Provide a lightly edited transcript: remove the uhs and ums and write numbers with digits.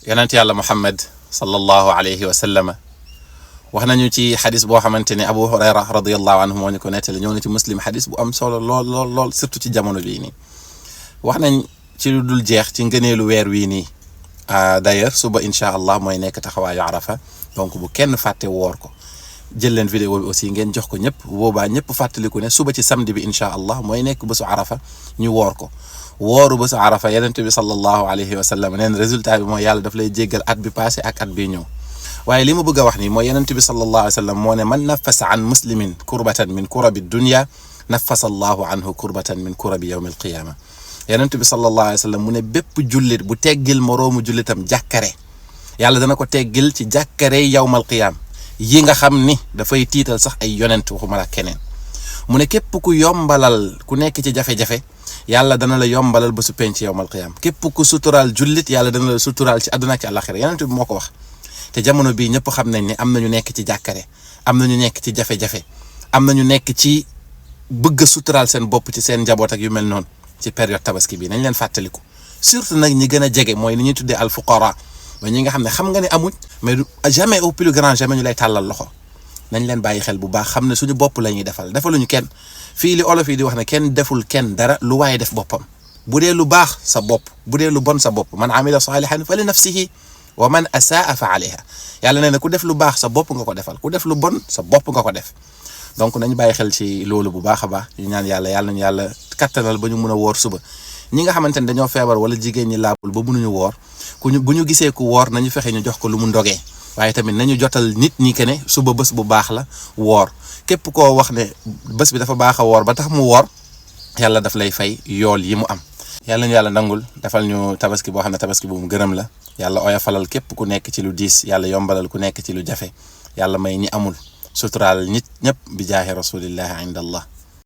yonent yàlla Muhammad sallallahu alayhi wa sallam wax nañu ci xadis boo xamante ne Abu Hurayra radiyallahu anhu moo ñu ko nettali ñëw na ci Muslim xadis bu am solo lool surtout ci jamono bii nii wax nañ ci lu dul jeex ci ngëneelu weer wii nii d'ailleurs suba incha allah mooy nekk taxawaayu Arafa donc bu kenn fàtte woor ko jël leen vidéo bi aussi ngeen jox ko ñëpp boobaa ñëpp fàttaliku ne suba ci samedi bi incha allah mooy nekk bésu Arafa ñu woor ko wooru bésu Arafa yonent bi sallallahu alayhi wa sallam neen résultat bi mooy yàlla daf lay jéggal at bi passé ak at bi ñëw waaye li ma bëgg a wax nii mooy yonent bi sallallahu alayhi wa sallam moo ne man nafasa an muslimin kurbatan min kurabi dunya nafasa allahu anhu kurbatan min kurabi yawmi alqiyama yonent bi sallallahu alayhi wa sallam mu ne bépp jullit bu teggil moroomu jullitam jàkkare yàlla dana ko teggil ci jàkkare yawmal qiyam yi nga xam ni dafay tiital sax ay yonent waxuma la keneen mu ne képp ku yombalal ku nekk ci jafe-jafe yàlla dana la yombalal ba su penc yawmal qiyam képp ku suturaal jullit yàlla dana la suturaal ci àdduna ci àllaxira yonent bi moo ko wax te jamono bii ñëpp xam nañ ne am na ñu nekk ci jàkkare am na ñu nekk ci jafe-jafe am na ñu nekk ci bëgg a suturaal seen bopp ci seen njaboot ak yu mel noonu ci période tabaski bi nañ leen fàttaliku surtout nag ñi gën a jege mooy li ñuy tuddee al fuqara mooy ñi nga xam ne xam nga ne amuñ mais jamais au plus grand jamais ñu lay tàllal loxo nañ leen bàyyi xel bu baax xam ne suñu bopp la ñuy defaluñu kenn fii li olof yi di wax ne kenn deful kenn dara lu waaye def boppam bu dee lu baax sa bopp bu dee lu bon sa bopp man amila salihan fa li nafsihi wa man asaa fa alayha yàlla nee na ku def lu baax sa bopp nga ko defal ku def lu bon sa bopp nga ko def donc nañu bàyyi xel ci loolu bu baax a baax ñu ñaan yàlla nañu yàlla kattanal ba ñu mun a woor suba ñi nga xamante ne dañoo feebar wala jigéen ñi laabul ba mënuñu woor bu ñu gisee ku woor nañu fexe ñu jox ko lu mu ndogee waaye tamit nañu jotal nit ñi que ne suba bés bu baax la woor képp koo wax ne bés bi dafa baax a woor ba tax mu woor yàlla daf lay fay yool yi mu am yàlla ñu yàlla nangul defal ñu tabaski boo xam ne tabaski bu mu gërëm la yàlla oyofalal képp ku nekk ci lu diis yàlla yombalal ku nekk ci lu jafe yàlla may ñi amul suturaal nit ñëpp bi jaahi rasulillahi inda allah